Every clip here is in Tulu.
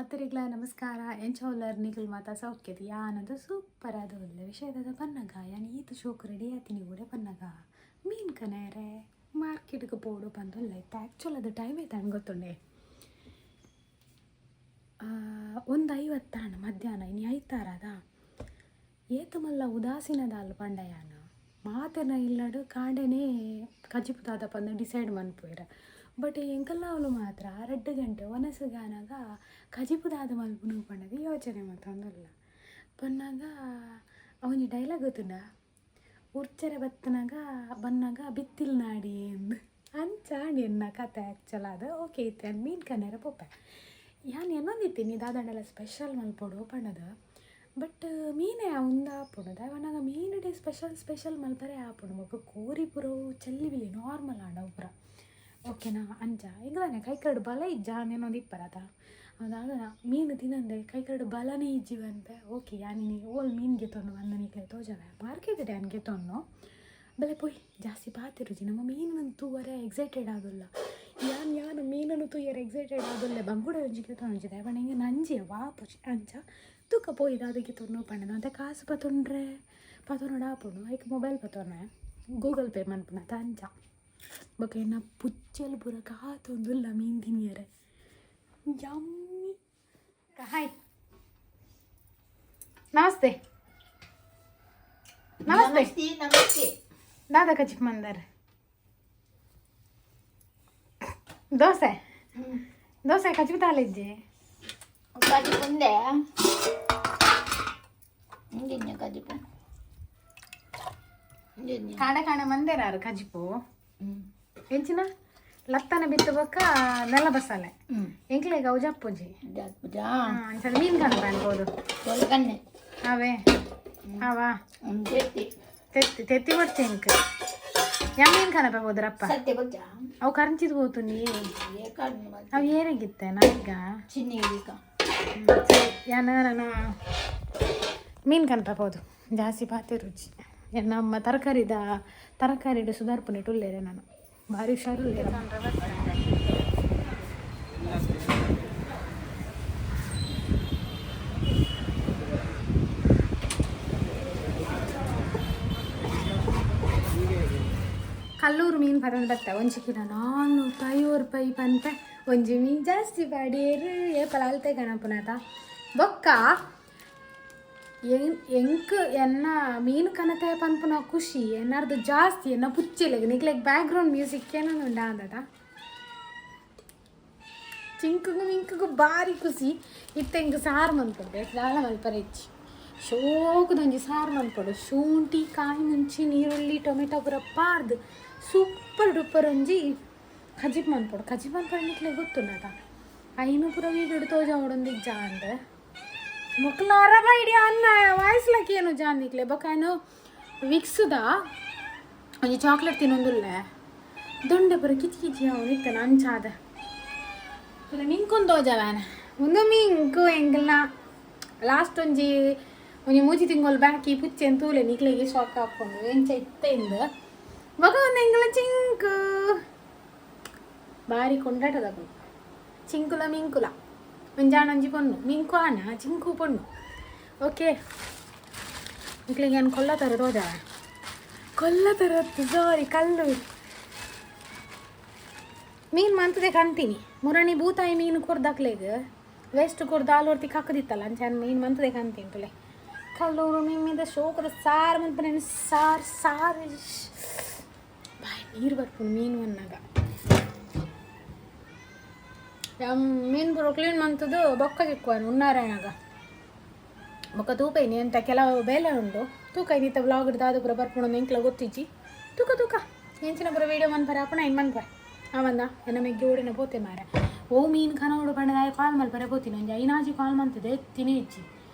ಮಾತೆರೆಗ್ಲ ನಮಸ್ಕಾರ. ಎಂಚ ಉಲ್ಲರ್ ನಿಕುಲು ಮಾತ? ಸೌಖ್ಯದ? ಯಾನಂತು ಸೂಪರ್ ಆದ್ ಉಲ್ಲೆ. ವಿಷಯದ ಪನ್ನಗ ಯಾನ್ ಈತ್ ಶೋಕು ರೆಡಿ ಆತಿನಿ ಓಡೆ ಪನ್ನಗ ಮೀನ್ ಕನಯರೆ ಮಾರ್ಕೆಟ್ಗೆ ಪೋಡು ಪಂದುಲ್ಲ. ಇತ್ತೆ ಆ್ಯಕ್ಚುಲ್ ಅದು ಟೈಮ್ ಐತೆ ಗೊತ್ತುಂಡೆ, 1:50 ಮಧ್ಯಾಹ್ನ. ಇನಿ ಐತಾರದ. ಏತು ಮಲ್ಲ ಉದಾಸೀನದಾಲ್ ಪಂಡ ಯಾನ್ ಮಾತೆರ್ನ ಇಲ್ಲಡ್ ಕಾಂಡೆನೇ ಕಜಿಪು ದಾದ ಪಂದ್ ಡಿಸೈಡ್ ಮನ್ಪುವೆರ್. ಬಟ್ ಎಂಕಲ್ನ ಅವ್ಲು ಮಾತ್ರ 2 ಗಂಟೆ ಒನಸುಗಾನಗ ಕಜಿಪು ದಾದ ಮಲ್ಪುನು ಪಂಡದು ಯೋಚನೆ ಮಲ್ತೊಂದುಲ್ಲ. ಪನ್ನಗ ಒಂಜಿ ಡೈಲಾಗ್ ಗೊತ್ತುಂಡ, ಉರ್ಚರೆ ಬತ್ತನಾಗ ಬನ್ನಗ ಬಿತ್ತಿಲ್ ನಾಡಿ ಅಂದ್. ಅಂಚ ಆಂಡ್ ಎನ್ನ ಕತೆ ಆ್ಯಕ್ಚುಲ್ ಆದ್. ಓಕೆ, ಇತ್ತೆ ಯಾನ್ ಮೀನು ಕನೆರೆ ಪೋಪೆ. ಯಾನ್ ಎನ್ನೊಂದಿತ್ತೀನಿ ದಾದಾಂಡಲ ಸ್ಪೆಷಲ್ ಮಲ್ಪೊಡು ಪಂಡದು. ಬಟ್ ಮೀನೇ ಉಂದಾಪುಂಡು. ದಾಯೆ ಪನ್ನಗ ಮೀನುಡೆ ಸ್ಪೆಷಲ್ ಸ್ಪೆಷಲ್ ಮಲ್ಪರೆ ಆಪುಂಡು. ಬೊಕ್ಕ ಕೋರಿ ಪೂರ ಚೆಲ್ಲಿ ಬಿಲ್ಲಿ ನಾರ್ಮಲ್ ಆಂಡ ಅವು ಪೂರ, ಓಕೆನಾ? ಅಂಚ ಎಂಕ್ ದಾನೆ ಕೈಕರ್ಡ್ ಬಲ ಇಜ್ಜ ಅಂದ್ ಇಪ್ಪರತ. ಅದಾಗ ಮೀನು ತಿನ್ನಂದೆ ಕೈಕರ್ಡ್ ಬಲನೇ ಇಜ್ಜಿ ಪನ್ಪೆ. ಓಕೆ, ಯಾನ್ ಇನಿ ಓಲ್ ಮೀನು ಗೆತೊಂಡು ಬಂದ ನಿಕ್ಲೆ ತೋಜವೆ. ಮಾರ್ಕೆಟ್ ಯಾನ್ ಗೆತೊನ್ನು. ಬಲೆ ಪೋಯ್, ಜಾಸ್ತಿ ಪಾತೆರುಜಿ. ನಮ್ಮ ಮೀನು ತೂವರೆ ಎಕ್ಸೈಟೆಡ್ ಆದುಲ್ಲ. ಯಾನ್ ಯಾನ್ ಮೀನನ್ನು ತೂಯರೆ ಎಕ್ಸೈಟೆಡ್ ಆದುಲ್ಲೆ. ಬಂಗುಡೆ ಒಂಜಿ ಗೆತೊಂಜಿ. ದಾಯೆ ಪಂಡ ಎಂಕ್ ನಂಜಿ ವಾಪುಜಿ. ಅಂಚ ತೂಕ ಪೋಯಿ ದಾದ ಗೆತೊನ್ನು ಪಂಡದು. ಅಂತೆ ಕಾಸು ಪತೊಂಡ್ರೆ ಪತೊನೊಡು ಆಪುಂಡು. ಐಕ್ ಮೊಬೈಲ್ ಪತೊನ್ನೆ, ಗೂಗಲ್ ಪೇ ಮನ್ಪುನತ. ಅಂಚ ಬೊಕ ಎನ್ನ ಪುಚ್ಚೆಲ್ ಪೂರ ಕಾತೊಂದುಲ್ಲ ಮೀನು ತಿನಿಯರೆ. ಯಮ್ಮಿ. ಹಾಯ್, ನಮಸ್ತೆ ನಮಸ್ತೆ. ನಮಸ್ತೆ ನಮಸ್ತೆ. ದಾದ ಕಜಿಪ್ ಮಂದರ್? ದೋಸೆ ದೋಸೆ. ಕಜಿಪು ದಾಲ ಇಜ್ಜಿ? ಕಜಿಪುಂದೆ ಇಂದಿನ ಕಜಿಪು ಇಂದಿನ. ಕಾಣೆ ಕಾಣೆ ಮಂದೇರಾರು ಕಜಿಪು. ಎಂಚಿನ ಲತ್ತನ ಬಿತ್ತು ಬೊಕ್ಕ ನೆಲ ಬಸಾಲೆ. ಎಂಕ್ಲೆಗ್ ಅವು ಜಪ್ಪುಜಿ. ಜಪ್ಪುಜಾ? ಅಂಚ ಮೀನ್ ಕಣಪ ಅನ್ಬೋದು. ತೊಳ್ಕನ್ನೆ. ಅವೇ ಅವಾ. ತೆತ್ತಿ. ತೆತ್ತಿ ತೆತ್ತಿ ಕೊಡ್ತೆ ಎಂಕ್. ಯಾ ಮೀನ್ ಕನಪ ಹೋದ್ರಪ್ಪ? ಸತ್ಯ ಗೊತ್ತಾ? ಅವು ಕರಂಚಿದ್ ಹೋತು ನೀ. ಏ ಕಣ್ಣು. ಅವು ಏರಿಗಿತ್ತೆ ನಾಯಿಗ? ಚಿನ್ನಿ ಈಗ. ಯಾನ ನಾನು ಮೀನು ಕನಪ ಹೋದು. ಜಾಸ್ತಿ ಪಾತೆ ರುಚಿ. ನಮ್ಮ ತರಕಾರಿದ ತರಕಾರಿಡು ಸುಧಾರ್ಪುನೆ ಉಲ್ಲೇರೆ. ನಾನು ಭಾರಿ ಹುಷಾರುಲ್ಲೇರೆ. ಕಲ್ಲೂರು ಮೀನು ಪತೊಂದು ಬತ್ತ. ಒಂಜಿ ಕಿಲೋ 450 ರೂಪಾಯಿ ಪನ್ಪೆ. ಒಂಜಿ ಮೀನು ಜಾಸ್ತಿ ಪಾಡಿಯೇರು. ಏಪಲ ಅಲ್ತೆ ಕನಪುನತ. ಬೊಕ್ಕ ಎಂಕ್ ಎನ್ನ ಮೀನು ಕನತೆ ಪನ್ಪುನ ಖುಷಿ ಎನ್ನಾರ್ದು ಜಾಸ್ತಿ ಎನ್ನ ಪುಚ್ಚೆಲೆಗ್. ನಿಕ್ಲೆಗ್ ಬ್ಯಾಕ್ ಗ್ರೌಂಡ್ ಮ್ಯೂಸಿಕ್ ಏನೋ ಉಂಡ ಅಂದದ. ಚಿಂಕುಗು ಮಿಂಕುಗು ಬಾರಿ ಖುಷಿ ಇತ್ತೆ. ಎಂಕ್ ಸಾರು ಮನ್ಪೊಡು, ದಾಲ ಮಲ್ಪರೆ ಇಜ್ಜಿ. ಶೋಕುದೊಂಜಿ ಸಾರು ಮನ್ಪೊಡು. ಶುಂಠಿ, ಕಾಯಿ ಮುಂಚಿ, ನೀರುಳ್ಳಿ, ಟೊಮೆಟೊ ಪೂರ ಪಾರ್ದ್ ಸೂಪರ್ ಡೂಪರ್ ಒಂಜಿ ಕಜಿಪ್ ಮನ್ಪೊಡು. ಕಜಿಪ್ ಮನ್ಪೊಡು, ನಿಕ್ಲೆ ಗೊತ್ತುಂಡತ. ಐನು ಪೂರ ವೀಡಿಯೋಡು ತೋಜಾವೊಡೊಂದು ಇಜ್ಜ ಅಂದ್. ಮೊಕ್ಲ ಅರಬ ಇಡೀ ಅನ್ನ ವಾಯ್ಸ್ಲಕ್ಕೆ ಏನು ಜಾಂದಿಕ್ಲೆ. ಬೊಕ ಏನು ವಿಕ್ಸುದ ಒಂಜಿ ಚಾಕ್ಲೇಟ್ ತಿನ್ನೊಂದುಲ್ಲೆ. ದೊಂಡೆ ಪೂರ ಕಿಚಿ ಕಿಚಿ ಅವನು ಇತ್ತನ. ಅಂಚಾದ ಮಿಂಕೊಂದು ತೋಜವೇನ. ಒಂದು ಮಿಂಕು ಎಂಕಲ್ನ ಲಾಸ್ಟ್ ಒಂಜಿ ಒಂಜಿ 3 ತಿಂಗಳು ಬಾಕಿ ಪುಚ್ಚೆನ್ ತೂಲೆ. ನಿಕ್ಲೆಗೆ ಶಾಕ್ ಆಪುಂಡು ಎಂಚ ಇತ್ತೆ ಇಂದ್. ಬೊಕ ಒಂದು ಎಂಕಲ್ನ ಚಿಂಕು ಬಾರಿ ಕೊಂಡಾಟದಕುಲು. ಚಿಂಕುಲ ಮಿಂಕುಲ, ಒಂಜಾಣ ಒಂಜಿ ಪೊಣ್ಣು. ಮಿಂಕು ಆಣ, ಚಿಂಕು ಪೊಣ್ಣು. ಓಕೆ, ನಿಕ್ಲೆಗೆ ಏನು ಕೊಲ್ಲ ತರ ತೋಜ. ಕೊಲ್ಲ ತರತ್ತು, ಸಾರಿ, ಕಲ್ಲೂರು ಮೀನು ಮಂತದೆ ಕಂತೀನಿ. ಮುರಣಿ ಬೂತಾಯಿ ಮೀನು ಕೊರ್ದಕ್ಲೆಗ್ ವೇಸ್ಟ್ ಕೊರ್ದು ಆಲೋರ್ತಿ ಕಕ್ಕದಿತ್ತಲ್ಲ. ಅಂಚ ಮೀನು ಮಂತದೆ ಕಂತೀನಿ. ತುಲೆ, ಕಲ್ಲೂರು ಮೀನಿದ ಶೋಕದ ಸಾರು ಮನ್ಪುನ. ಸಾರು ಸಾರು, ಬಾಯ್ ನೀರು ಬರ್ಪುಂಡು ಮೀನು ಅನ್ನಾಗ. ಮೀನು ಪೂರ ಕ್ಲೀನ್ ಮಂತದು ಬೊಕ್ಕ ತಿಕ್ಕುವನು ಉನ್ನಾರಾಯಣಗ. ಬೊಕ್ಕ ತೂಕೈನಿ ಅಂತ ಕೆಲವು ಬೇಲೆ ಉಂಡು. ತೂಕ, ಇನ್ನಿತ್ತ ವ್ಲಾಗ್ ದಾದ ಪೂರ ಬರ್ಪುಂಡು ಎಂಕ್ಲ ಗೊತ್ತಿಜ್ಜಿ. ತೂಕ ತೂಕ, ಎಂಚಿನ ಪೂರ ವೀಡಿಯೋ ಮನ್ಪರ ಅಪಣ ಇನ್ ಮನ್ಪರ ಆವಂದ. ಎನ್ನ ಮೆಗ್ಗಿ ಓಡಿನ ಪೋತೆ ಮಾರೆ. ಓ ಮೀನು ಕನೋಡು ಪಂಡದ ಕಾಲ್ ಮಲ್ಪರೆ ಪೋತೀನಿ. ಒಂಜಿ ಐನಾಜಿ ಕಾಲ್ ಮಂತದೆ, ಎತ್ತಿನೇ ಇಜ್ಜಿ.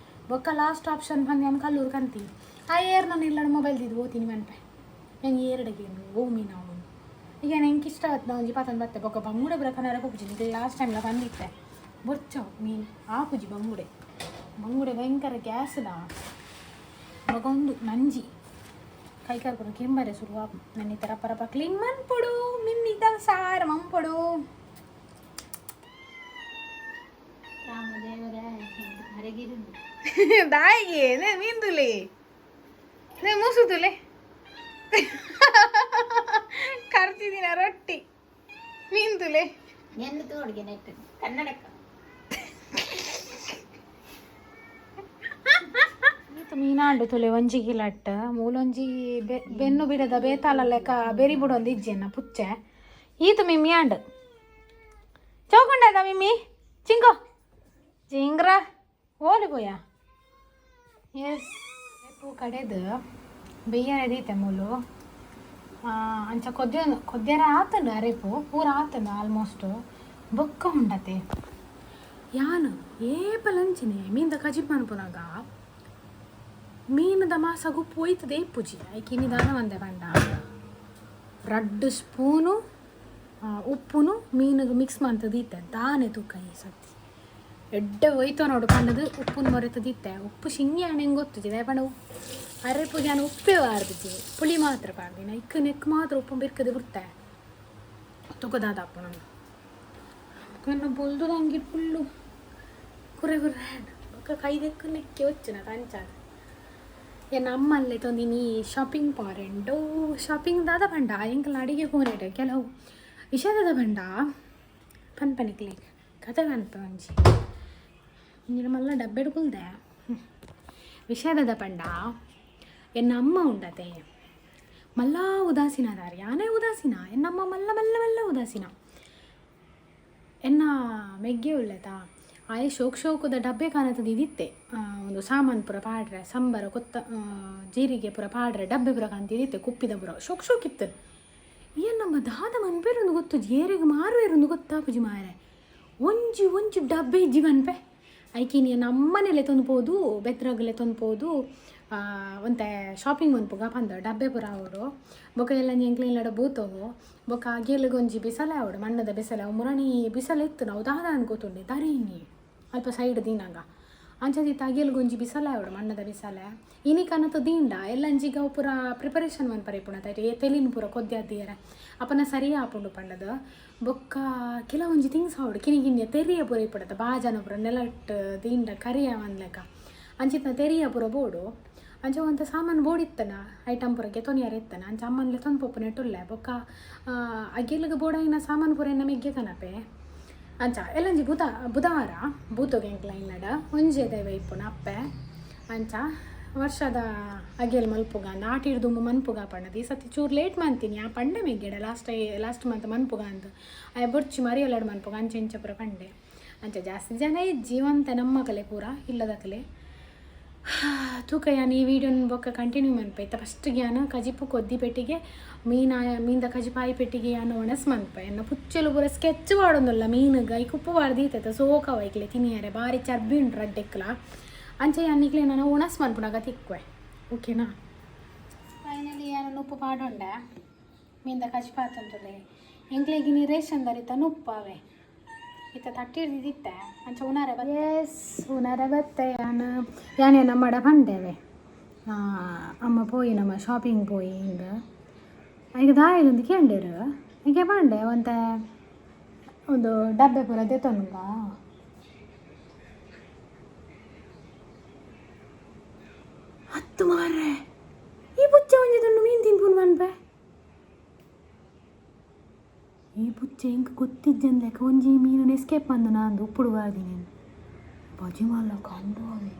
ಬೊಕ್ಕ ಲಾಸ್ಟ್ ಆಪ್ಷನ್ ಬಂದು ನಾನು ಕಲ್ಲೂರು ಕಂತೀನಿ. ಆ ಏರ್ ನಾನು ಇಲ್ಲ ಮೊಬೈಲ್ ದಿದ್ದು ಹೋತೀನಿ ಮನ್ಪೆ. ಹೆಂಗೆ ಏರಡಿಗೆ ಓ ಮೀನು ಅವನು ಈಗ ನಂಗೆ ಇಷ್ಟ ಆಯ್ತು. ಒಂಜಿ ಪಾತೊಂದು ಬತ್ತೆ. ಬೊಕ್ಕ ಬಂಗುಡೆ ಬರ ಕನರ ಪೋಪುಜಿ. ಲಾಸ್ಟ್ ಟೈಮ್ಲ ಬಂದಿತ್ತೆ. ಬೊರ್ಚವು ಮೀನು ಆಪುಜಿ. ಬಂಗುಡೆ ಬಂಗುಡೆ ಭಯಂಕರ ಗ್ಯಾಸ್ ದಾ. ಬೊಕ ಉಂದು ನಂಜಿ. ಕೈಕಾಲು ಪೂರ ಕೆಂಬರೆ ಶುರು ಆಪು. ನನ್ನ ಈ ಥರ ಪರಪ ಕ್ಲೀನ್ ಮನ್ಪೊಡು, ಮಿನ್ನಿದ ಸಾರು ಮಂಪೊಡು. ರಾಮದೇವರ. ದಾಯಿಗೆ ಮೀನ್ದುಲೆ ಮೂಸುದುಲೆ ಖರ್ಚಿದಿನ ರೊಟ್ಟಿ ಮೀನ್ದುಲೆ ನೆನ್ನೆ ತೋಡಿಗೆ ನೆಟ್ಟು ಕನ್ನಡಕ್ಕ. ಈತ ಮೀನಾಂಡು ತುಲೆ ಒಂಜಿ ಕಿಲಟ್ ಮೂಲೊಂಜಿ ಬೆನ್ನು ಬಿಡದ ಬೇತಾಲ ಲೆಕ್ಕ ಬೆರಿ ಬುಡೊಂದು ಇಜ್ಜೆನ ಪುಚ್ಚೆ. ಈತ ಮಿಮ್ಮಿ ಆಂಡು ಚೌಕೊಂಡದ ಮಿಮ್ಮಿ ಚಿಂಗೋ ಜಿಂಗ್ರ ಓಲಿ ಪೋಯ. ಎಸ್ ಪೂ ಕಡೆದು ಬೆಯ್ಯರೆ ದೀತೆ ಮೂಲು ಅಂಚ ಕೊದ್ಯ ಕೊದ್ಯರ ಆತಂಡು ಅರೆಪು ಪೂರ ಆತಂಡು ಆಲ್ಮೋಸ್ಟ್ ಬೊಕ್ಕ ಉಂಡತೆ. ಯಾನು ಏಪಲಂಚಿನೆ ಮೀನ್ದ ಕಜಿಪ್ ಅನ್ಪುನಾಗ ಮೀನದ ಮಾಸಗು ಪೋಯ್ತದೆ ಪೂಜಿ ಐಕಿ ನಿಧಾನ ಒಂದೆ ಪಂಡ ರಡ್ಡು ಸ್ಪೂನು ಉಪ್ಪುನು ಮೀನಿಗೆ ಮಿಕ್ಸ್ ಮಂತದ ಇತ್ತೆ ದಾನೆ ತೂಕ ಈ ಸತಿ ಎಡ್ಡೆ ಒಯ್ತೋ ನೋಡು ಪಂಡದು ಉಪ್ಪುನ ಮೊರೆತದ ಇತ್ತೆ ಉಪ್ಪು ಶಿಂಗಿ ಹಣ್ಣು ಹೆಂಗೆ ಗೊತ್ತಿದೆ ಪಂಡ ಅರೆ ಪೂಜಾನ ಉಪ್ಪೇ ವಾರ್ದಿಜಿ ಪುಳಿ ಮಾತ್ರ ಪಾಡ್ದಿನ ಇಕ್ಕ ನೆಕ್ ಮಾತ್ರ ಉಪ್ಪು ಬಿರ್ಕದ ಬಿಡ್ತೆ ತುಗದಾದಪ್ಪ ನಾನು ಕಣ್ಣು ಬೊಲ್ದು ನಂಗೆ ಫುಲ್ಲು ಕುರೆ ಕುರೆ ಬೊಕ್ಕ ಕೈದೆಕ್ಕು ನೆಕ್ಕೆ వచ్చిన ಕಂಚಾದ. ಎನ್ನ ಅಮ್ಮಲ್ಲೇ ತೊಂದಿನಿ ಶಾಪಿಂಗ್ ಪಾರೆಂಡು ಶಾಪಿಂಗ್ ದಾದ ಪಂಡ ಎಂಕಲ್ನ ಅಡಿಗೆ ಪೋನೇಟ್ ಕೆಲವು ವಿಷಯದ ಪಂಡ ಪನ್ಪನಿಕ್ಲೆ ಕತೆ ಪನ್ಪ ಒಂಜಿ ಒಂಜಿನ ಮಲ್ಲ ಡಬ್ಬೆಡ್ ಕುಲ್ದೆ ವಿಷಯದ ಪಂಡ ಎನ್ನ ಅಮ್ಮ ಉಂಡತೆ ಮಲ್ಲ ಉದಾಸೀನ ದಾರಿ ಯಾನೇ ಉದಾಸೀನ ಎನ್ನಮ್ಮ ಮಲ್ಲ ಮಲ್ಲ ಮಲ್ಲ ಉದಾಸೀನ. ಎನ್ನ ಮೆಗ್ಗೆ ಉಳ್ಳೆತಾ ಆಯೆ ಶೋಕ್ ಶೋಕದ ಡಬ್ಬೆ ಕಾಣತದ ಇದಿತ್ತೆ ಒಂದು ಸಾಮಾನು ಪೂರ ಪಾಡ್ರೆ ಸಂಬರ ಕೊತ್ತ ಜೀರಿಗೆ ಪೂರ ಪಾಡ್ರೆ ಡಬ್ಬೆ ಪೂರ ಕಾಣ್ತಿದಿತ್ತೆ ಕುಪ್ಪಿದ ಪೂರ ಶೋಕ್ ಶೋಕ್ ಇತ್ತು. ಏನ್ ನಮ್ಮ ದಾದ ಮನ್ಪೇರೊಂದು ಗೊತ್ತು ಏರೆಗ್ ಮಾರುವೇರೊಂದು ಗೊತ್ತಾಪುಜಿ ಮಾರೆ ಒಂಜಿ ಒಂಜಿ ಡಬ್ಬೆ ಇಜ್ಜಿ ಮನ್ಪೆ ಐಕಿನಿ ನಮ್ಮನೆಲೆ ತೊಂದ್ಪೋದು ಬೆತ್ರಗಲೆ ತೊಂದ್ಪೋದು ಒಂತೆ ಶಾಪಿಂಗ್ ಮನ್ಪುಗ ಪಂದ ಡಬ್ಬೆ ಪೂರ ಅವಡು ಬೊಕ ಎಲ್ಲ ಎಂಕ್ಲೆ ಇಲ್ಲಡ ಬೂತೋಗು ಬೊಕ ಅಗೆಲ್ಗೊಂಜಿ ಬಿಸಲೆ ಅವಡು ಮಣ್ಣದ ಬಿಸಲೆ ಅವು ಮುರಣಿ ಬಿಸಲೆ ಇತ್ತು ನಾವು ದಾದ ಅನ್ಕೋತುಂಡೆ ದರೀನಿ ಅಲ್ಪ ಸೈಡ್ ದೀನಾಗ ಅಂಚದಿತ್ತ ಅಗೆಲ್ಗೊಂಜಿ ಬಿಸಲೆ ಅವಡು ಮಣ್ಣದ ಬಿಸಲೆ ಇನಿ ಕನತ ದೀಂಡ ಎಲ್ಲಂಜಿಗ ಅವು ಪೂರ ಪ್ರಿಪರೇಷನ್ ಮನ್ಪರೆ ಇಪ್ಪುಣ ತೈಟ್ ತೆಲಿನ ಪೂರ ಕೊದ್ಯಾದಿಯರ ಅಪನ ಸರಿ ಆಪುಂಡು ಪಂಡದ. ಬೊಕ್ಕ ಕೆಲವೊಂಜಿ ಥಿಂಗ್ಸ್ ಅವಡು ಕಿನಿ ಕಿನ್ಯ ತೆರಿಯ ಪೂರ ಇಪ್ಪಡತ ಬಾಜನ ಪೂರ ನೆಲಟ್ ದೀಂಡ ಕರಿಯ ಲೆಕ್ಕ ಅಂಚಿತ್ನ ತೆರಿಯ ಪೂರ ಬೋಡು ಅಂಚ ಒಂತ ಸಾಮಾನು ಬೋಡಿತ್ತನ ಐಟಮ್ ಪೂರ ಗೆತೊನಿಯರ ಇತ್ತನ ಅಂಚ ಅಮ್ಮನ್ಲೆ ತೊಂದು ಪೊಪ್ಪು ನೆಟ್ಟುಲ್ಲೆ ಬೊಕ್ಕ ಅಗೆಲ್ಗ್ ಬೋಡಾಯಿನ ಸಾಮಾನು ಪೂರ ಎನ್ನ ಮೆಗ್ಗೆ ಕನಪೆ ಅಂಚ ಎಲ್ಲಂಜಿ ಬುಧ ಬುಧವಾರ ಬೂತೊಗೆ ಎಂಕ್ಲ ಇಲ್ಲಡ ಒಂಜೆ ದೈವ ಇಪ್ಪುನ ಅಪ್ಪೆ ಅಂಚ ವರ್ಷದ ಅಗೆಲ್ ಮಲ್ಪುಗ ನಾಟಿಡ್ದು ಮನ್ಪುಗ ಪಣ್ಣದ ಈ ಸತಿ ಚೂರು ಲೇಟ್ ಮಂತೀನಿ ಆ ಪಂಡೆ ಮೆಗ್ಗೆಡ ಲಾಸ್ಟ್ ಲಾಸ್ಟ್ ಮಂತ್ ಮನ್ಪುಗ ಅಂತ ಆಯ ಬೊರ್ಚಿ ಮರಿಯಲ್ಲಡ್ ಮನ್ಪುಗ ಅಂಚೆ ಇಂಚ ಪೂರ ಪಂಡೆ ಅಂಚ ಜಾಸ್ತಿ ಜನ ಇಜ್ಜಿ ಒಂತೆ ನಮ್ಮ ಕಲೆ ಪೂರ ಇಲ್ಲದಕಲೆ ತೂಕ ಯಾನ್ ಈ ವಿಡಿಯೋನ ಬೊಕ್ಕ ಕಂಟಿನ್ಯೂ ಮನ್ಪೆ ಇತ್ತ ಫಸ್ಟ್ ಯಾನ್ ಕಜಿಪು ಕೊದ್ದಿ ಪೆಟ್ಟಿಗೆ ಮೀನ ಮೀನ್ದ ಕಜಿಪಾಯಿ ಪೆಟ್ಟಿಗೆ ಯಾನ್ ಒಣಸ್ ಮನ್ಪೆ ಎನ್ನ ಪುಚ್ಚೆಲು ಪೂರ ಸ್ಕೆಚ್ ಪಾಡೊಂದುಲ್ಲ ಮೀನುಗ್ ಐಕ್ ಉಪ್ಪು ಪಾಡ್ದೀತೈತೆ ಸೋಕವ ಐಕ್ಲೆ ತಿನಿಯರೆ ಬಾರಿ ಚರ್ಬಿ ಉಂಡು ರಡ್ಡೆಕ್ಲ ಅಂಚ ಯಾನ್ ನಿಕ್ಲೆ ನಾನು ಒಣಸ್ ಮನ್ಪುನಗ ತಿಕ್ಕುವೆ ಓಕೆನಾ. ಫೈನಲಿ ಯಾನ್ ಉಪ್ಪು ಪಾಡೊಂಡೆ ಮೀನ್ದ ಕಜಿಪಾತಂತುಲೆ ಎಂಕ್ಲೆಗಿನಿ ರೇಷನ್ ದರಿತ ನುಪ್ಪಾವೆ ಇತ್ತ ತಟ್ಟಿಡ್ದಿತ್ತೆ ಅಂಚ ಉನಾರೆ ಎಸ್ ಉನಾರೆ ಬತ್ತೆ ಯಾನ್ ಯಾನೆ ನಮ್ಮಡ ಪಂಡೇವೆ ಅಮ್ಮ ಪೋಯಿ ನಮ್ಮ ಶಾಪಿಂಗ್ ಪೋಯಿ ಇಂದ್ ಐಕ್ ದಾಯೆಗ್ ಕೇಂಡೆರ್ ಐಕೆ ಪಂಡೆ ಒಂತೆ ಒಂದು ಡಬ್ಬೆ ಪೂರ ದೆತೊನುಗ ಹತ್ತು ಮಾರ್ರೆ ಈ ಪುಚ್ಚ ಒಂಜಿ ತುಂಡು ಮೀನು ತಿನ್ಪುನು ಪನ್ಪೆ ಈ ಪುಚ್ಚೆ ಎಂಕ್ ಗೊತ್ತಿಜ್ಜಂದ್ ಲೆಕ್ಕ ಒಂಜಿ ಮೀನು ಎಸ್ಕೇಪ್ ಅಂದು ನಾಂದು ಉಪ್ಪುಡು ಬಾರ್ದಿನಿ ಬಜಿ ಮಲ್ಲ ಕಂಡು ಅವೆ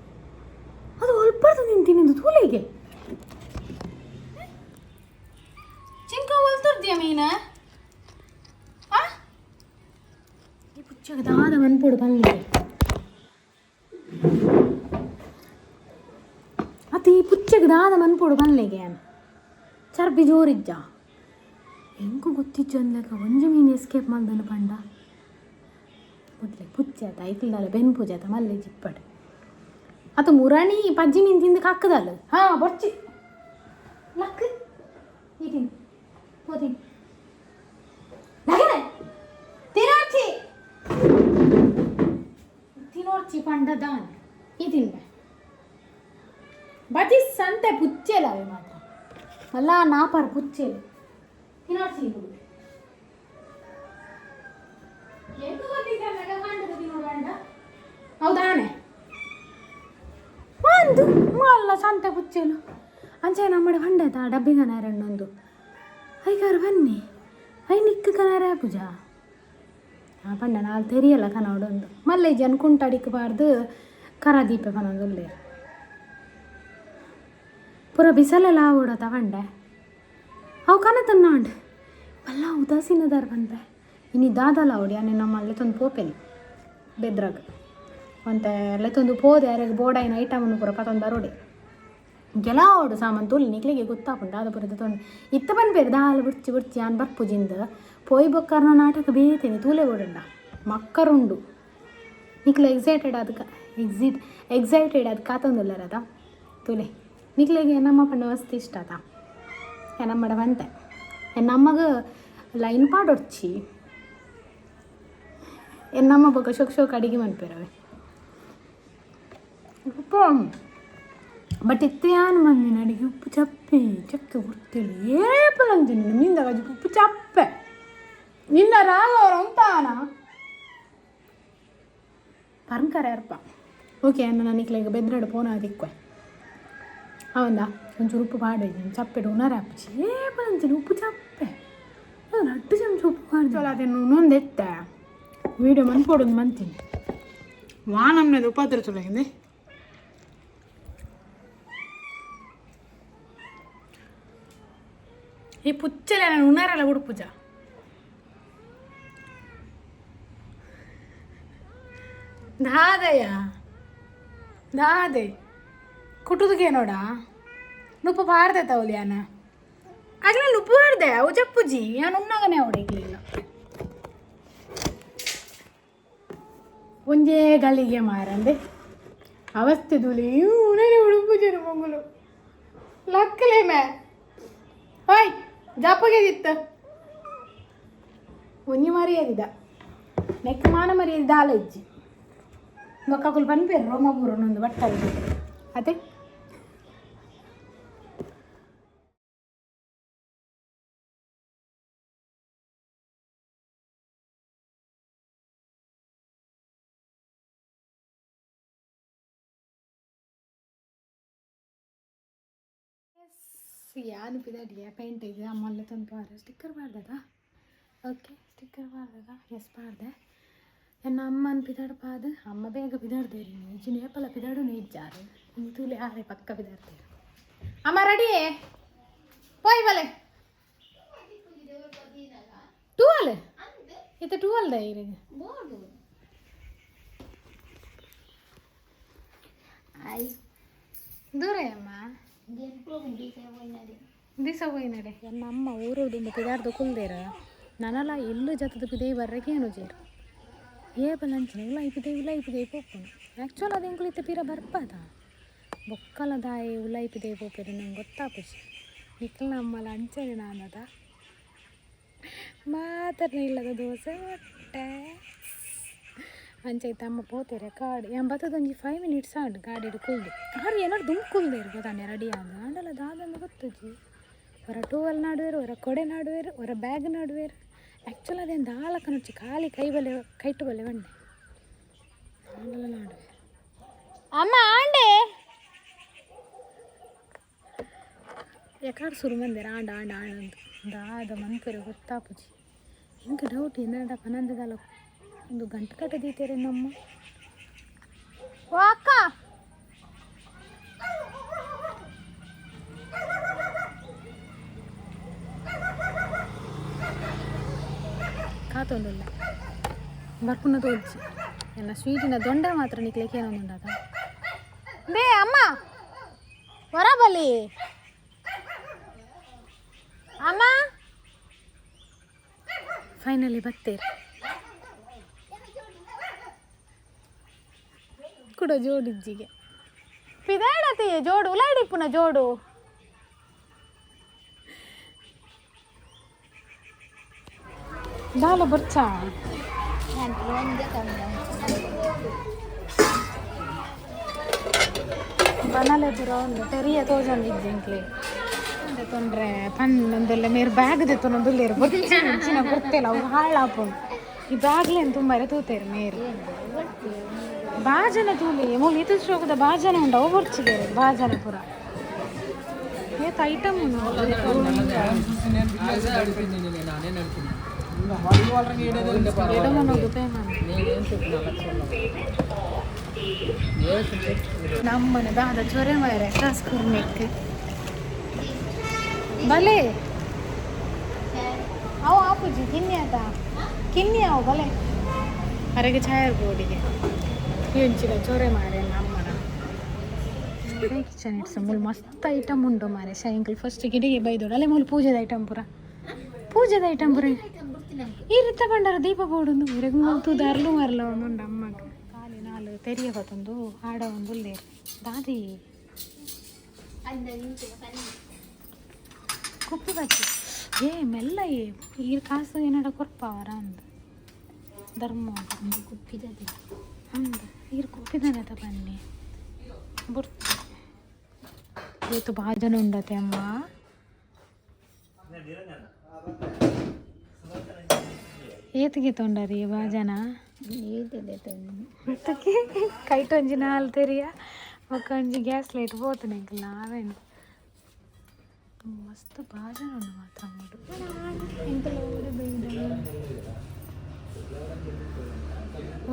ಅದು ಒಲ್ಪರ್ದು ತಿಂತೀನಿ ತೂಲೆಗೆ ಚಿಂಕ ಒಲ್ತುರ್ದಿಯ ಮೀನ ಆ ಈ ಪುಚ್ಚಗೆ ದಾದ ಮನ್ಪೊಡು ಪನ್ಲೆ ಅತ್ತ ಈ ಪುಚ್ಚಗೆ ದಾದ ಮನ್ಪೊಡು ಪನ್ಲೆಗೆ ಚರ್ಬಿ ಜೋರಿಜ್ಜ ಎಂಕು ಗೊತ್ತಿಜ್ಜಂದ್ ಲೆಕ್ಕ ಒಂಜಿ ಮೀನು ಎಸ್ಕೇಪ್ ಮಲ್ದನು ಪಂಡ ಮೊದ್ಲೆ ಪುಚ್ಚೆ ಆತ ಐಕ್ಲ್ದಾಲ ಬೆನ್ ಪೂಜೆ ಆತ ಮಲ್ಲೆ ಜಿಪ್ಪಡ್ ಅತ ಮುರಣಿ ಪಜ್ಜಿ ಮೀನು ತಿಂದು ಕಕ್ಕದಲ್ಲ ಹಾ ಬೊರ್ಚಿ ಲಕ್ ಈ ತಿನ್ ಪೋತಿನ್ ಲಗನೆ ತಿನೋರ್ಚಿ ತಿನೋರ್ಚಿ ಪಂಡ ದಾನ್ ಈ ತಿನ್ಬೆ ಬಜಿ ಸಂತೆ ಪುಚ್ಚೆಲವೆ ಮಾತ್ರ ಮಲ್ಲ ನಾಪರ್ ಪುಚ್ಚೆಲು ತಿನೋರ್ಚಿ ಎಂಕು ಗೊತ್ತಿದ್ದ ಕಾಂಡದ ತಿನ್ನೋಡು ಪಂಡ ಹೌದಾನೆ ಪುಚ್ಚೆಲು ಅಂಚೆ ನಮ್ಮಡೆ ಬಂಡಾಯ್ತ ಡಬ್ಬಿ ಕನಾರಣ್ಣೊಂದು ಐಕಾರು ಬನ್ನಿ I Nick ಕನಾರ ಪೂಜಾ ಆ ಪಂಡ ನಾಲ್ ತೆರಿಯಲ್ಲ ಕನೋಡೊಂದು ಮಲ್ಲೆ ಜನ ಕುಂಟಾಡಿಕ್ ಬಾರ್ದು ಕರ ದೀಪ ಪನೊಂದು ಪೂರ ಬಿಸಲೆಲ್ಲ ಆವೋಡ ತಗೊಂಡೆ ಅವು ಕನ ತನ್ನಾಂಡ್ ಮಲ್ಲ ಉದಾಸೀನದಾರ್ ಬಂದೆ ಇನಿ ದಾದಲ ಅವಡಿ ಅನೆ ನಮ್ಮ ಲೆತ್ತೊಂದು ಪೋಪೆನಿ ಬೆದ್ರಾಗ ಒಂತೆ ಲೆತ್ತೊಂದು ಪೋದೆ ಅರೆಗ್ ಬೋಡಾಯಿನ ಐಟಮನ್ನು ಪೂರ ಪತೊಂದು ಬರೋಡೆ ಗೆಲ ಓಡು ಸಾಮಾನು ತೋಲಿ ನಿಕ್ಲಿಗೆ ಗೊತ್ತಾಪುಂಡು ದಾದ ಪೂರ ತೊಂಡು ಇತ್ತ ಪನ್ಪೇರು ದಾಲ ಬುಡ್ಚಿ ಬುಡ್ಚಿ ಆನ್ ಬರ್ಪುಜಿಂದ ಪೋಯ್ ಬೊಕ್ಕರ್ನ ನಾಟಕ ಬೇತೇನೆ ತೂಲೆ ಓಡಂಡ ಮಕ್ಕರುಂಡು ನಿಕ್ಲ ಎಕ್ಸೈಟೆಡ್ ಅದಕ್ಕೆ ಎಕ್ಸೈಟೆಡ್ ಅದು ಕಾತೊಂದುಲ್ಲರದ ತೂಲೆ ನಿಕ್ಲೆಗೆ ನಮ್ಮ ಪಂಡ ಮಸ್ತ್ ಇಷ್ಟ ಆತ ನಮ್ಮಡ ಬಂತೆ ನಮ್ಮಗ ಲೈನ್ ಪಾಡೊಡ್ಚಿ ಎನ್ನಮ್ಮ ಬೊಕ್ಕ ಶೋಕ್ ಶೋಕ್ ಅಡಿಗೆ ಮನ್ಪೇರವೆ ಉಪ್ಪು ಬಟ್ ಇತ್ತೆ ಯಾನ್ ಮಂದಿನ ಅಡಿಗೆ ಉಪ್ಪು ಚಪ್ಪೆ ಚಕ್ಕೆ ಗೊತ್ತಿಲ್ಲ ಏಪಲಂತೀನಿ ನಿಂದ ಉಪ್ಪು ಚಪ್ಪೆ ನಿನ್ನ ರಾಗವರ ಉಂಟಾನ ಪರಂಕರ ಇರ್ಪ ಓಕೆ ಅನ್ನ ನನಗೆ ಬೆದ್ರಡು ಪೋನ ದಿಕ್ವೆ ಅವಂದ ಒಂಚೂರು ಉಪ್ಪು ಪಾಡು ಚಪ್ಪೆಡು ಉಣರ ಹಾಪುಚಿ ಏಪಲಂತೀನಿ ಉಪ್ಪು ಚಪ್ಪೆ ರಡ್ಡು ಚಮಚ ಉಪ್ಪು ಪಾಡ್ದು ಅದನ್ನು ಇನ್ನೊಂದು ಎತ್ತ ವೀಡಿಯೋ ಮನ್ಪೋಡೊಂದು ಮಂತೀನಿ ವಾನಮ್ನದು ಉಪಾತ್ರ ಚೊಲೋ ಈ ಪುಚ್ಚಲೆ ನಾನು ಉಣರಲ್ಲ ಉಡುಪುಜ ದಾದಯ್ಯ ದಾದೆ ಕುಟುದಕ್ಕೆ ನೋಡ ನುಪ್ಪು ಪಾಡ್ದೆ ತೌಲಿ ಅನ್ನ ಆಗಲೇ ನುಪ್ಪು ಪಾಡ್ದೆ ಅವು ಚಪ್ಪುಜಿ ನಾನು ಉಣ್ಣಾಗನೆ ಅವಡಿಗ್ಲಿಲ್ಲ ಒಂಜೇ ಗಲಿಗೆ ಮಾರಂದೆ ಅವಸ್ಥೆ ಧೂಳಿ ಉಣರೆ ಉಡುಪುಜರು ಮಂಗುಲು ಲಕ್ಕಲೆ ಮೇ ಓಯ್ ಜಪ್ಪಗೆದಿತ್ತು ಒಂಜಿ ಮರ್ಯಾದಿದ ನೆಕ್ ಮಾನ ಮರ್ಯಾದೆ ದಾಲ ಇಜ್ಜಿ ಬೊಕ್ಕಕುಲು ಪನ್ಪೇರು ರೋಮ ಬೂರೊಂದು ಬಟ್ಟಲು ಅದೇ ಯಾನು ಪಿದಾಡಿಯ ಪೇಂಟಿಗೆ ಅಮ್ಮಲ್ಲ ತಂದು ಬಾರ ಸ್ಟಿಕ್ಕರ್ ಬಾರ್ದದ ಓಕೆ ಸ್ಟಿಕ್ಕರ್ ಬಾರ್ದದ ಎಸ್ ಬಾರ್ದೆ ಎನ್ನ ಅಮ್ಮನ ಪಿದಾಡ್ಪಾದ ಅಮ್ಮ ಬೇಗ ಪಿದಾಡ್ದೇರಿ ಇಜ್ಜಿನ ಏಪಲ ಪಿದಾಡು ಇಜ್ಜಾರು ತೂಲೆ ಆರೆ ಪಕ್ಕ ಪಿದಾಡ್ತೇರು ಅಮ್ಮ ರೆಡಿ ಪೋಯ್ ಬಲೆ ಟೂವಲ್ ಇತ್ತ ಟೂವಲ್ the ಇರಿಗೆ ಬೋರ್ಡು I ದೂರ ಅಮ್ಮ ದಿಸ ಹೋಯಿನಡೆ ಎನ್ನ ಅಮ್ಮ ಊರುಡು ಪಿದಾರ್ದು ಕುಲ್ದೇರ ನನಲ ಇಲ್ಲು ಜತದ ಪಿದೈ ಬರ್ರಕ್ಕೆ ಏನು ಜೇರು ಏ ಬಲಂಚಿನ ಉಲಾಯಿ ಪಿದೈ ಉಲಾಯಿ ಪಿದೈ ಪೋಪುನು ಆ್ಯಕ್ಚುಲ್ ಅದು ಎಂಕುಲು ಪಿರ ಬರ್ಪದ ಬೊಕ್ಕಲ ದಾಯಿ ಉಲಾಯಿ ಪಿದೈ ಪೋಪೇರು ನಂಗೆ ಗೊತ್ತಾಪುಜಿ ನಿಕ್ಕಲ ಅಮ್ಮಲ ಅಂಚನೆ ನಾನದ ಮಾತರ್ನ ಇಲ್ಲದ ದೋಸೆ ಮೊಟ್ಟೆ ಅಂಚೈತೆ ಅಮ್ಮ ಪೋತೇರೆ ಕಾಡು ಎಂಬತ್ತದೊಂಜಿ 5 ಮಿನಿಟ್ಸ್ ಆಂಡ್ ಗಾಡಿಡ್ ಕುಲ್ದು ಆರು ಏನಾರು ದುಂಬು ಕುಲ್ದೇರು ಗೊತ್ತಾನೆ ರೆಡಿ ಆದ ಆಂಡಲ ದಾದಂದು ಗೊತ್ತುಜಿ ಹೊರ ಟೂವಲ್ ನಾಡುವೆರು ಹೊರ ಕೊಡೆ ನಾಡುವೆರು ಹೊರ ಬ್ಯಾಗ್ ನಾಡುವೆರು ಆ್ಯಕ್ಚುಲ್ ಅದೇನು ದಾಲ ಕನೊಚ್ಚಿ ಖಾಲಿ ಕೈ ಬಲೆ ಕೈಟು ಬಲೆ ಬಂಡೆ ಆಂಡಲ ನಾಡುವೆ ಅಮ್ಮ ಆಂಡೆ ಯಾಕಾರು ಸುರು ಮಂದಿರ ಆಂಡ ಆಂಡ ಆಂಡ ಅಂತ ದಾದ ಮನ್ಪೆರು ಗೊತ್ತಾಪುಜಿ ಹಿಂಗೆ ಡೌಟ್ ಏನಡ ಪನಂದದಲ್ಲ ಒಂದು ಗಂಟು ಕಟ್ಟದೀತೇರೆ ನಮ್ಮ ಓ ಅಕ್ಕ ಕಾತೊಂದುಲ್ಲ ಬರ್ಪುನ ತೋಲ್ಚಿ ಎಲ್ಲ ಸ್ವೀಟಿನ ದೊಂಡೆ ಮಾತ್ರ ನಿಕ್ಲಿಕ್ಕೆ ಏನೊಂದುಂಡದ ಬೇ ಅಮ್ಮ ಹೊರಬಲಿ ಅಮ್ಮ ಫೈನಲಿ ಬತ್ತೇರಿ ಕೂಡ ಜೋಡಿಜ್ಜಿಗೆ ಪಿದಾಡತಿ ಜೋಡು ಉಲಾಡಿಪ್ಪುನ ಜೋಡು ದಾಲ ಬರ್ಚಾ ಬನಲೆ ಪೂರ ಉಂಡು ಟೆರಿಯ ತೋಜೊಂದು ಇಜ್ಜಿಂಕ್ಲೆ ತೊಂದ್ರೆ ಪನ್ನೊಂದೆಲ್ಲ ಮೇರು ಬ್ಯಾಗ್ ದೆತ್ತೊಂದುಲ್ಲೇರು ಬೊಚ್ಚಿನ ಗೊತ್ತಿಲ್ಲ ಅವು ಹಾಳಾಪುಂಡು ಈ ಬ್ಯಾಗ್ಲೇನು ತುಂಬ ತೂತೇರು ಮೇರು ಬಾಜನ ತೂಲಿ ಮೂಲು ಇತು ಶೋಕದ ಬಾಜನ ಉಂಡು ಅವು ಬೊರ್ಚಿದೇರು ಬಾಜನ ಪೂರ. ಏತ್ ಐಟಮ್ ನಮ್ಮನೆ ದಾದ ಚೊರೆ ಮಾರೆ ಕಾಸು ಕುರ್ನೆಕ್ ಬಲೆ ಅವು ಆಪುಜಿ ಕಿನ್ನಿ ಆತ ಕಿನ್ನಿ ಅವು ಬಲೆ ಅರೆಗೆ ಛಾಯ ಬೋಡಿಗೆ ಎಂಚಿನ ಚೊರೆ ಮಾರೆ ನಮ್ಮನ ಕಿಚನ್ it's ಮೂಲು ಮಸ್ತ್ ಐಟಮ್ ಉಂಡು ಮಾರೆ ಸಾಯಂಕಾಲ ಫಸ್ಟ್ ಗಿಡಿಗೆ ಬೈದೋಡು ಅಲ್ಲೇ ಮೂಲು ಪೂಜೆದ ಐಟಮ್ ಪೂರ ಪೂಜೆದ ಐಟಮ್ ಪೂರ ಈ ರೀತ ಬಂಡಾರ ದೀಪ ಬೋಡೊಂದು ಊರಿಗೆ ಮೂತು ದಾರ್ಲು ಮರಲ ಒಂದುಂಡು ಅಮ್ಮಗ್ ಖಾಲಿ ನಾಲು ತೆರಿಯ ಬತ್ತೊಂದು ಆಡ ಒಂದು ಉಲ್ಲೇರು ದಾದಿ ಕುಪ್ಪಿ ಬಚ್ಚಿ ಏ ಮೆಲ್ಲ ಏ ಈ ಕಾಸು ಏನಾಡ ಕೊರ್ಪಾವರ ಅಂದ ಧರ್ಮ ಕುಪ್ಪಿದದೆ. ಅಂದ ಈರ್ ಕುಪ್ಪಿದಾನೆ ಬನ್ನಿ ಬುರ್ತು ಇವತ್ತು ಭಾಜನ ಉಂಡತೆ ಅಮ್ಮ. ಏತಿಗೆ ತೊಂಡರಿ ಭಾಜನ? ಈತದೆ ತಂದು. ಮತ್ತಕ್ಕೆ ಕೈಟ್ ಒಂಜಿ ನಾಲ್ ತೆರಿಯ ಬೊಕ್ಕ ಒಂಜಿ ಗ್ಯಾಸ್ ಲೈಟ್ ಪೋತುನೆ ಎಂಕಲ್ನ ಆವೇನು ಮಸ್ತ್ ಭಾಜನ ಉಂಡು ಮಾತ್ರ ಮೂಡು ಎಂಕಲ್ಲ ಓಡೆ ಬೈದ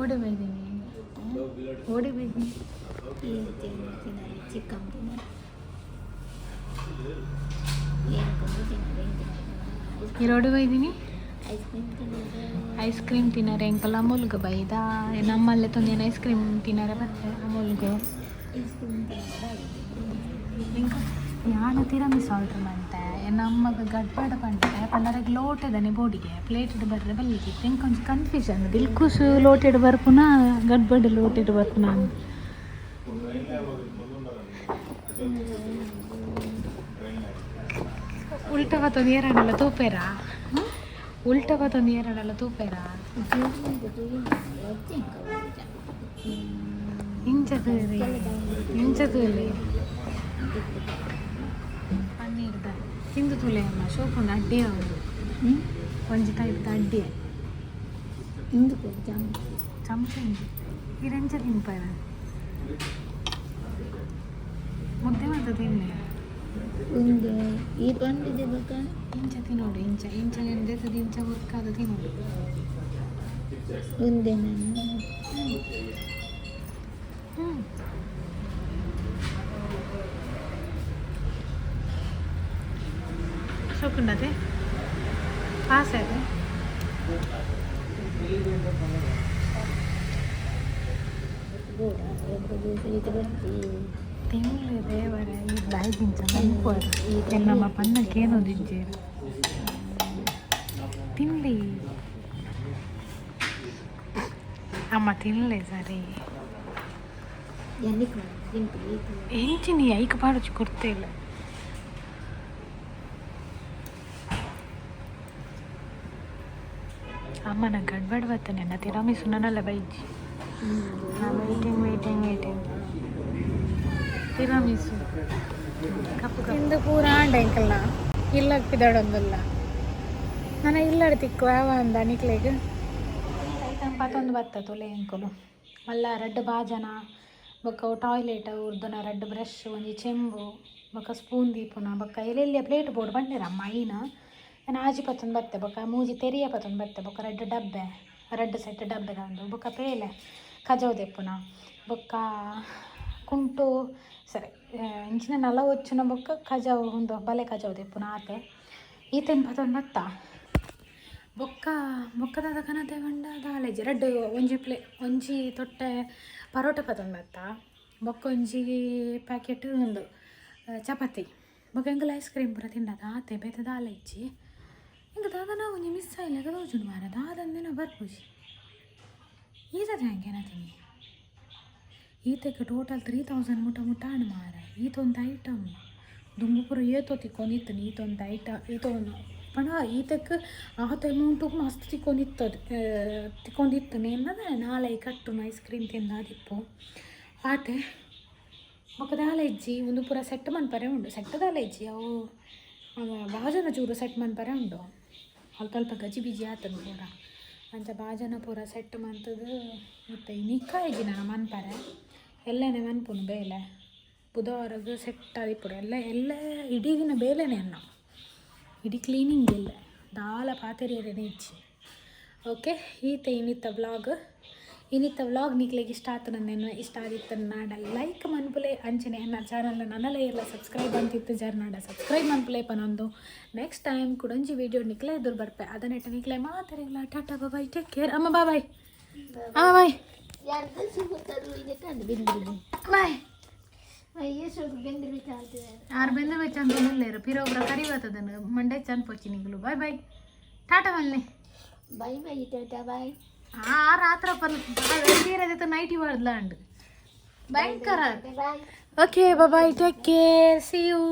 ಓಡೆ ಬೈದಿನಿ ಓಡೆ ಬೈದಿನಿ. ಏನು ತಿನ್ನಲ್ಲ, ಚಿಕನ್ ತಿನ್ನಲ್ಲ, ಏನು ತಿನ್ನಲ್ಲ, ಏನು ತಿನ್ನಲ್ಲ. ಈ ರೋಡ್ ಬೈದಿನಿ. ಐಸ್ ಕ್ರೀಮ್ ತಿನ್ನಲ್ಲ. ಐಸ್ ಕ್ರೀಮ್ ತಿನ್ನರೆ ಎಂಕಲ್ಲ ಅಮೂಲ್ಗ ಬೈದ ನಮ್ಮಲ್ಲೇ ತೊಂದೇನು ಐಸ್ ಕ್ರೀಮ್ ತಿನ್ನರೆ ಬತ್ತೆ ಅಮೂಲ್ಗು. ಐಸ್ ಕ್ರೀಮ್ ತಿನ್ನಲ್ಲ. ಇಂಕ ಯಾನ ತಿರಮಿಸ್ ಆರ್ಡರ್ ಮಂತೆ ನಮ್ಮಗ ಗಡ್ಬಡ ಪಂಡೆ ಪಂಡರೆಗ್ ಲೋಟೆದನೆ ಬೋಡಿಗೆ ಪ್ಲೇಟೆಡ್ ಬರ್ರೆ ಬಲ್ಲಿಗಿತ್ತು. ಎಂಕ್ ಒಂಜಿ ಕನ್ಫ್ಯೂಷನ್, ದಿಲ್ಕುಶ್ ಲೋಟೆಡ್ ಬರ್ಪುನ ಗಡ್ಬಡ್ ಲೋಟೆಡ್ ಬರ್ಪುನ ಅಂದ್. ಉಲ್ಟ ಬತ್ತೊಂದು ಏರಡಲ್ಲ ತೂಪೇರಾ? ಉಲ್ಟ ಬತ್ತೊಂದು ಏರಡಲ್ಲ ತೂಪೇರಾ? ಇಂಚ ತೂಲಿ ಇಂಚ ತೂಲಿ ಪನ್ನೀರ್ದ ತಿಂದು ತೂಲೆ ಅಮ್ಮ ಶೋಕುಂಡು ಅಡ್ಡಿ ಅವರು ಒಂಜಿ ಟೈಪ್ದ ಅಡ್ಡಿ. ಇಂದು ಜಾಮ್. ಚಮಚ ಇಂಜಿ ಇರೆಂಚ ತಿನ್ಪಾರ ಮುದ್ದೆ ಮಾತ ತಿನ್ನೆ. ಒಂದು ಈ ಬಂದಿದೆ ಬೇಕಾ? ಇಂಚ ತಿನ್ನೋಡು ಇಂಚ ಇಂಚ ಎಂದೆತದ ಇಂಚ ಉರ್ಕಾದ ತಿನ್ನೋಡು. ಒಂದೇ ನಾನು. ಹ್ಞೂ ಶೋಕುಂಡತೆ ಪಾಸ್ ಆಯ್ತು. ತಿನ್ಲಿ ದೇವರ ಈ ಬಾಯಿಗಿಂಚ ಮನ್ಪುವರ ನಮ್ಮ ಪನ್ನಕ್ಕೇನು ದಿಜ್ಜೇರು ತಿನ್ಲಿ ಅಮ್ಮ ತಿನ್ಲೆ ಸರಿ. ಎಲ್ಲಿಗೆ ತಿಂತೀವಿ? ಎಂಚಿನಿ ಐಕ್ ಪಾಡುಚಿ ಕೊಡ್ತೇ ಇಲ್ಲ. ಅಮ್ಮ ನಾ ಗಡ್ಬಡ್ ಬರ್ತೇನೆ ನಾ ತಿರಾಮಿಸು ನನ್ನಲ್ಲ ಬೈಜಿ. Waiting waiting waiting tiramisu cup ಇಂದು ಪೂರ ಆಂಡ ಎಂಕಲ್ನ ಇಲ್ಲಗ್ ಪಿದಾಡೊಂದುಲ್ಲ ನನ್ನ ಇಲ್ಲಡ್ ತಿಕ್ಕು ಯಾವ ಅಂದ ನಿಕ್ಲೆಗ್ ಐಟಮ್ ಪತೊಂದು ಬತ್ತ ತುಲೆ ಎಂಕುಲು ಮಲ್ಲ ರಡ್ಡ್ ಬಾಜನ ಬೊಕ್ಕ ಟಾಯ್ಲೆಟ್ ಉರ್ದುನ ರಡ್ಡ್ ಬ್ರಷ್ ಒಂಜಿ ಚೆಂಬು ಬೊಕ್ಕ ಸ್ಪೂನ್ ದೀಪುನ ಬೊಕ್ಕ ಎಲ್ಲೆಲ್ಲಿಯ ಪ್ಲೇಟ್ ಬೋರ್ಡ್ ಬಂದಿರಮ್ಮ ಐನ ನಾನು ಆಜಿ ಪತ್ತೊಂದು ಬತ್ತೆ ಬೊಕ್ಕ ಮೂಜಿ ತೆರಿಯ ಪತ್ತೊಂದು ಬತ್ತೆ ಬೊಕ್ಕ ರಡ್ಡ್ ಡಬ್ಬೆ ರಡ್ಡ್ ಸೆಟ್ ಡಬ್ಬೆದ ಒಂದು ಬೊಕ್ಕ ಪೇಲೆ ಕಜವು ದೆಪ್ಪುನ ಬೊಕ್ಕ ಕುಂಟು ಸರಿ ಇಂಚಿನ ನಲ ಒಚ್ಚುನ ಬೊಕ್ಕ ಕಜವು ಒಂದು ಬಲೆ ಕಜವು ದೆಪ್ಪುನ ಆತೆ ಈತೆನ್ ಪತ್ತೊಂದು ಬತ್ತ ಬೊಕ್ಕ ಬೊಕ್ಕದಾದ ಕನತೆ ಪಂಡ ದಾಲೇಜಿ ರಡ್ಡ್ ಒಂಜಿ ಪ್ಲೇ ಒಂಜಿ ತೊಟ್ಟೆ ಪರೋಟ ಪತ್ತೊಂದು ಬತ್ತ ಬೊಕ್ಕ ಒಂಜಿ ಪ್ಯಾಕೆಟ್ ಒಂದು ಚಪಾತಿ ಬೊಕ್ಕ ಎಂಕಲ್ ಐಸ್ ಕ್ರೀಮ್ ಪೂರ ತಿಂಡದ ಆತೆ ಬೇತೆ ದಾಲ ಇಜ್ಜಿ. ಎಂಕ್ ದಾದನ ಒಂಜಿ ಮಿಸ್ ಆಯ್ಲೆಕ ತೋಜುಂಡು ಮಾರ್ರೆ ದಾದಂದಿನ ಬರ್ಪುಜಿ ಈತದ ಹೆಂಗೇನ ತಿನ್ನಿ ಈತೆಗ್ ಟೋಟಲ್ 3000 ಮುಟ ಮುಟ ಆಂಡ್ ಮಾರ್ರೆ ಈತೊಂದು ಐಟಮ್ ದುಂಬು ಪೂರ ಏತೋ ತಿಕ್ಕೊಂದಿತ್ತು ಈತೊಂದು ಐಟಮ್ ಈತೊಂದು ಪಂಡ ಈತಕ್ ಆತ ಅಮೌಂಟುಗು ಮಸ್ತ್ ತಿಕ್ಕೊಂದಿತ್ತದು ತಿಕ್ಕೊಂದಿತ್ತು ಎನ್ನದ ನಾಲೈ ಕಟ್ಟುನು ಐಸ್ ಕ್ರೀಮ್ ತಿಂದಾದಿಪ್ಪು ಆತೆ ಬೊಕ್ಕ ದಾಲ ಇಜ್ಜಿ. ಉಂದು ಪೂರ ಸೆಟ್ ಮನ್ಪರೆ ಉಂಡು ಸೆಟ್ ದಾಲ ಇಜ್ಜಿ ಅವು ಬಾಜನ ಚೂರು ಸೆಟ್ ಮನ್ಪರೆ ಉಂಡು ಅಲ್ಪ ಅಲ್ಪ ಗಜಿ ಬಿಜಿ ಆತಂದು ಪೂರ ಅಂಚ ಬಾಜನ ಪೂರ ಸೆಟ್ ಮಂತುದು ಇತ್ತೆ ನಿಕ್ಕ ಇಜ್ಜಿ ನನ ಮನ್ಪರೆ ಎಲ್ಲನೆ ಮನ್ಪುನು ಬೇಲೆ. ಬುಧವಾರಗ್ ಸೆಟ್ ಆದಿಪ್ಪೊಡು. ಎಲ್ಲ ಎಲ್ಲ ಇಡೀ ದಿನ ಬೇಲೆನೆ ಅನ್ನ, ಇಡೀ ಕ್ಲೀನಿಂಗ್ ಇಲ್ಲ, ದಾಲ ಪಾತೆರಿಯರೇನೆ ಇಜ್ಜಿ. ಓಕೆ, ಈತ ಇನ್ನಿತ್ತ ವ್ಲಾಗ್. ಇನ್ನಿತ್ತ ವ್ಲಾಗ್ ನಿಕ್ಲೆಗ್ ಇಷ್ಟ ಆತನಂದೇನು, ಇಷ್ಟ ಆದಿತ್ತ ನಾಡ ಲೈಕ್ ಮನ್ಪುಲೆ. ಅಂಚನೆ ಎನ್ನ ಚಾನಲ್ ನನಲ ಎಲ್ಲ ಸಬ್ಸ್ಕ್ರೈಬ್ ಅಂತಿತ್ತು ಜರ್ನಾಡ ಸಬ್ಸ್ಕ್ರೈಬ್ ಮನ್ಪುಲೆ ಪನೊಂದು, ನೆಕ್ಸ್ಟ್ ಟೈಮ್ ಕುಡೊಂಜಿ ವೀಡಿಯೋ ನಿಕ್ಲೆ ಎದುರು ಬರ್ಪೆ. ಅದನ್ನೆಟ್ಟ ನಿಕ್ಲೆ ಮಾತರಿಲ್ಲ. Tata, bye, take care. ಅಮ್ಮ, ಬಾಯ್ ಅಮ್ಮ, ಬಾಯ್. ಬೆಂದಿರಿ. ಬಾಯ್. ಅಯ್ಯೋ, ಬೆಂದಿರಿ ಚಾಲ್ತದೆ. ಆರು ಬೆಂದು ಬೆಚ್ಚ ಅಂತ ಪಿರೋಬ್ರ ಕರಿವತ್ತದನ್ನು ಮಂಡೆ ಚಂದ ಪೊಚ್ಚಿ ನಿಗಲು. ಬಾಯ್ ಬಾಯ್, ಟಾಟಾ ಮಲ್ಲೆ. Bye bye, tata bye. ಆ ರಾತ್ರ ಪಲ್ ನೈಟಿ ಬರ್ದ್ಲಾಂಡ್ ಭಯಂಕರ. Bye. Okay, bye, take care, see you.